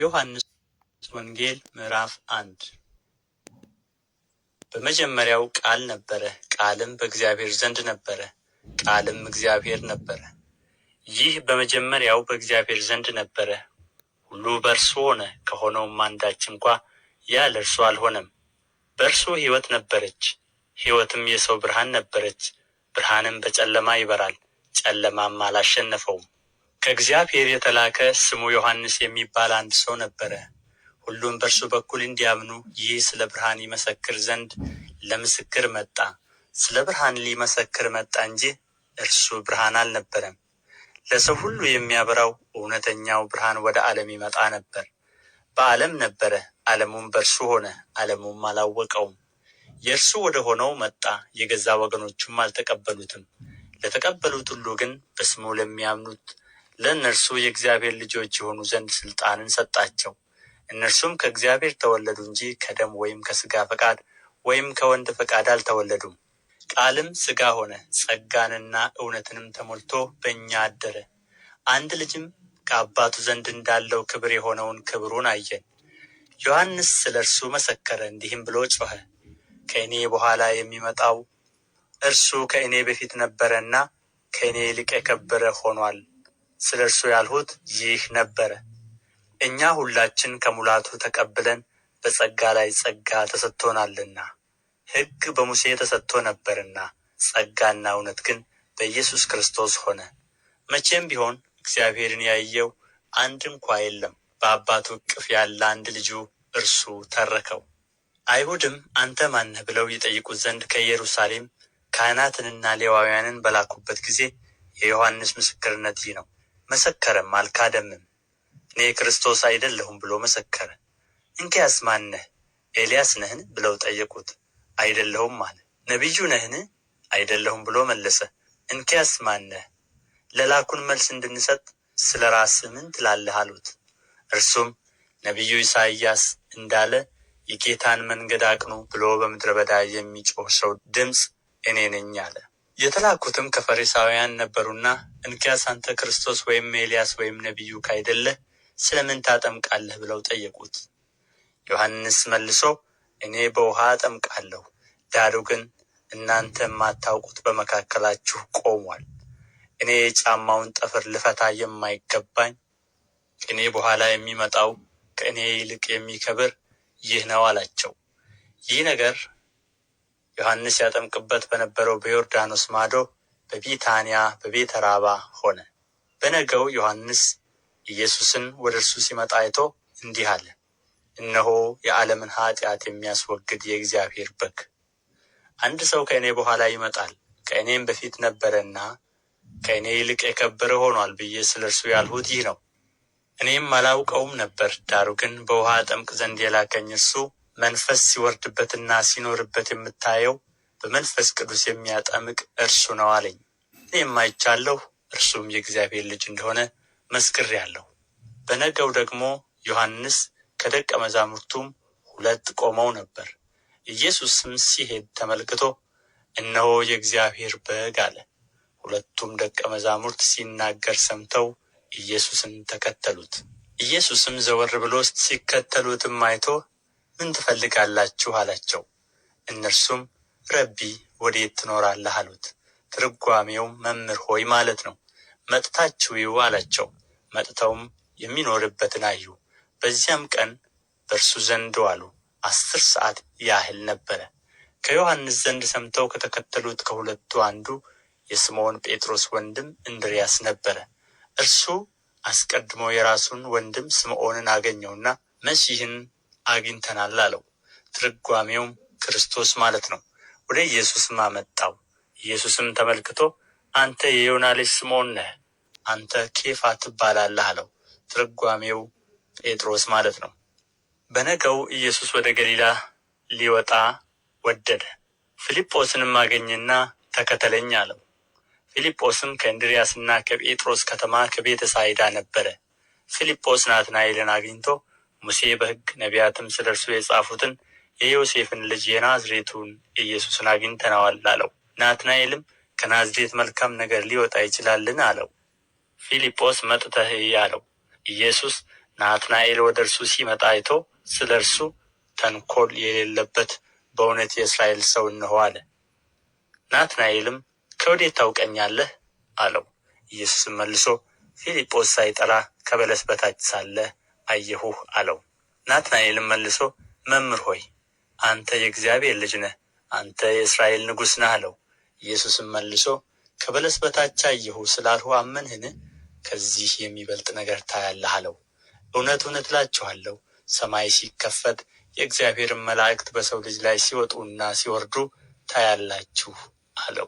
ዮሐንስ ወንጌል ምዕራፍ 1። በመጀመሪያው ቃል ነበረ፣ ቃልም በእግዚአብሔር ዘንድ ነበረ፣ ቃልም እግዚአብሔር ነበረ። ይህ በመጀመሪያው በእግዚአብሔር ዘንድ ነበረ። ሁሉ በእርሱ ሆነ፣ ከሆነውም አንዳች እንኳ ያለ እርሱ አልሆነም። በእርሱ ሕይወት ነበረች፣ ሕይወትም የሰው ብርሃን ነበረች። ብርሃንም በጨለማ ይበራል፣ ጨለማም አላሸነፈውም። ከእግዚአብሔር የተላከ ስሙ ዮሐንስ የሚባል አንድ ሰው ነበረ። ሁሉም በእርሱ በኩል እንዲያምኑ ይህ ስለ ብርሃን ይመሰክር ዘንድ ለምስክር መጣ። ስለ ብርሃን ሊመሰክር መጣ እንጂ እርሱ ብርሃን አልነበረም። ለሰው ሁሉ የሚያበራው እውነተኛው ብርሃን ወደ ዓለም ይመጣ ነበር። በዓለም ነበረ፣ ዓለሙም በእርሱ ሆነ፣ ዓለሙም አላወቀውም። የእርሱ ወደ ሆነው መጣ፣ የገዛ ወገኖቹም አልተቀበሉትም። ለተቀበሉት ሁሉ ግን በስሙ ለሚያምኑት ለእነርሱ የእግዚአብሔር ልጆች የሆኑ ዘንድ ሥልጣንን ሰጣቸው። እነርሱም ከእግዚአብሔር ተወለዱ እንጂ ከደም ወይም ከሥጋ ፈቃድ ወይም ከወንድ ፈቃድ አልተወለዱም። ቃልም ሥጋ ሆነ፣ ጸጋንና እውነትንም ተሞልቶ በእኛ አደረ። አንድ ልጅም ከአባቱ ዘንድ እንዳለው ክብር የሆነውን ክብሩን አየን። ዮሐንስ ስለ እርሱ መሰከረ፣ እንዲህም ብሎ ጮኸ፣ ከእኔ በኋላ የሚመጣው እርሱ ከእኔ በፊት ነበረና ከእኔ ይልቅ የከበረ ሆኖአል። ስለ እርሱ ያልሁት ይህ ነበረ። እኛ ሁላችን ከሙላቱ ተቀብለን በጸጋ ላይ ጸጋ ተሰጥቶናልና። ሕግ በሙሴ ተሰጥቶ ነበርና፣ ጸጋና እውነት ግን በኢየሱስ ክርስቶስ ሆነ። መቼም ቢሆን እግዚአብሔርን ያየው አንድ እንኳ የለም። በአባቱ እቅፍ ያለ አንድ ልጁ እርሱ ተረከው። አይሁድም አንተ ማን ነህ ብለው ይጠይቁት ዘንድ ከኢየሩሳሌም ካህናትንና ሌዋውያንን በላኩበት ጊዜ የዮሐንስ ምስክርነት ይህ ነው። መሰከረም አልካደምም። እኔ ክርስቶስ አይደለሁም ብሎ መሰከረ። እንኪያስ ማን ነህ? ኤልያስ ነህን? ብለው ጠየቁት። አይደለሁም አለ። ነቢዩ ነህን? አይደለሁም ብሎ መለሰ። እንኪያስ ማን ነህ? ለላኩን መልስ እንድንሰጥ ስለ ራስህ ምን ትላለህ? አሉት። እርሱም ነቢዩ ኢሳይያስ እንዳለ የጌታን መንገድ አቅኑ ብሎ በምድረ በዳ የሚጮኽ ሰው ድምፅ እኔ ነኝ አለ። የተላኩትም ከፈሪሳውያን ነበሩና፣ እንኪያስ አንተ ክርስቶስ ወይም ኤልያስ ወይም ነቢዩ ካይደለህ ስለ ምን ታጠምቃለህ? ብለው ጠየቁት። ዮሐንስ መልሶ እኔ በውኃ አጠምቃለሁ፣ ዳሩ ግን እናንተ የማታውቁት በመካከላችሁ ቆሟል። እኔ የጫማውን ጠፍር ልፈታ የማይገባኝ ከእኔ በኋላ የሚመጣው ከእኔ ይልቅ የሚከብር ይህ ነው አላቸው። ይህ ነገር ዮሐንስ ያጠምቅበት በነበረው በዮርዳኖስ ማዶ በቢታንያ በቤተ ራባ ሆነ። በነገው ዮሐንስ ኢየሱስን ወደ እርሱ ሲመጣ አይቶ እንዲህ አለ፣ እነሆ የዓለምን ኃጢአት የሚያስወግድ የእግዚአብሔር በግ። አንድ ሰው ከእኔ በኋላ ይመጣል፣ ከእኔም በፊት ነበረና ከእኔ ይልቅ የከበረ ሆኖአል ብዬ ስለ እርሱ ያልሁት ይህ ነው። እኔም አላውቀውም ነበር፣ ዳሩ ግን በውኃ አጠምቅ ዘንድ የላከኝ እርሱ መንፈስ ሲወርድበትና ሲኖርበት የምታየው በመንፈስ ቅዱስ የሚያጠምቅ እርሱ ነው አለኝ። እኔም አይቻለሁ፣ እርሱም የእግዚአብሔር ልጅ እንደሆነ መስክሬአለሁ። በነገው ደግሞ ዮሐንስ ከደቀ መዛሙርቱም ሁለት ቆመው ነበር። ኢየሱስም ሲሄድ ተመልክቶ እነሆ የእግዚአብሔር በግ አለ። ሁለቱም ደቀ መዛሙርት ሲናገር ሰምተው ኢየሱስን ተከተሉት። ኢየሱስም ዘወር ብሎ ሲከተሉትም አይቶ ምን ትፈልጋላችሁ? አላቸው። እነርሱም ረቢ ወዴት ትኖራለህ? አሉት። ትርጓሜውም መምህር ሆይ ማለት ነው። መጥታችሁ እዩ አላቸው። መጥተውም የሚኖርበትን አዩ። በዚያም ቀን በእርሱ ዘንድ ዋሉ። 10 ሰዓት ያህል ነበረ። ከዮሐንስ ዘንድ ሰምተው ከተከተሉት ከሁለቱ አንዱ የስምዖን ጴጥሮስ ወንድም እንድርያስ ነበረ። እርሱ አስቀድሞ የራሱን ወንድም ስምዖንን አገኘውና መሲሕን አግኝተናል አለው። ትርጓሜውም ክርስቶስ ማለት ነው። ወደ ኢየሱስም አመጣው። ኢየሱስም ተመልክቶ አንተ የዮና ልጅ ስምዖን ነህ፣ አንተ ኬፋ ትባላለህ አለው። ትርጓሜው ጴጥሮስ ማለት ነው። በነገው ኢየሱስ ወደ ገሊላ ሊወጣ ወደደ። ፊልጶስንም አገኘና ተከተለኝ አለው። ፊልጶስም ከእንድርያስና ከጴጥሮስ ከተማ ከቤተ ሳይዳ ነበረ። ፊልጶስ ናትናኤልን አግኝቶ ሙሴ በሕግ ነቢያትም ስለ እርሱ የጻፉትን የዮሴፍን ልጅ የናዝሬቱን ኢየሱስን አግኝተነዋል አለው። ናትናኤልም ከናዝሬት መልካም ነገር ሊወጣ ይችላልን? አለው። ፊልጶስ መጥተህ እይ አለው። ኢየሱስ ናትናኤል ወደ እርሱ ሲመጣ አይቶ ስለ እርሱ ተንኰል የሌለበት በእውነት የእስራኤል ሰው እነሆ አለ። ናትናኤልም ከወዴት ታውቀኛለህ አለው። ኢየሱስም መልሶ ፊልጶስ ሳይጠራህ ከበለስ በታች ሳለህ አየሁህ አለው። ናትናኤልም መልሶ መምህር ሆይ፣ አንተ የእግዚአብሔር ልጅ ነህ፣ አንተ የእስራኤል ንጉሥ ነህ አለው። ኢየሱስም መልሶ ከበለስ በታች አየሁህ ስላልሁህ አመንህን? ከዚህ የሚበልጥ ነገር ታያለህ አለው። እውነት እውነት እላችኋለሁ፣ ሰማይ ሲከፈት የእግዚአብሔርም መላእክት በሰው ልጅ ላይ ሲወጡና ሲወርዱ ታያላችሁ አለው።